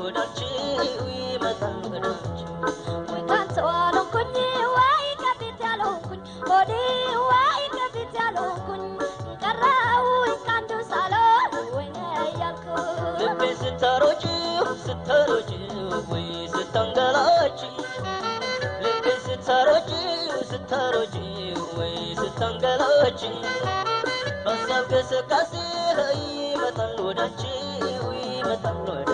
ወዳንቺ፣ ይመጣል ወዳንቺ። ወይ ካንተ አልሆንኩኝ፣ ወይ ከፊት ያልሆንኩኝ ሆዴ፣ ወይ ከፊት ያልሆንኩኝ ቀረሁኝ ከአንዱ ሳልሆን ወይኔ እያልኩ። ልቤ ስታሮጪው ስታሮጪው ወይ ስታንገላች፣ ልቤ ስታሮጪው ስታሮጪው ወይ ስታንገላች፣ በሀሳብ ግስጋሴ ይመጣል ወዳንቺ፣ ይመጣል ወዳንቺ።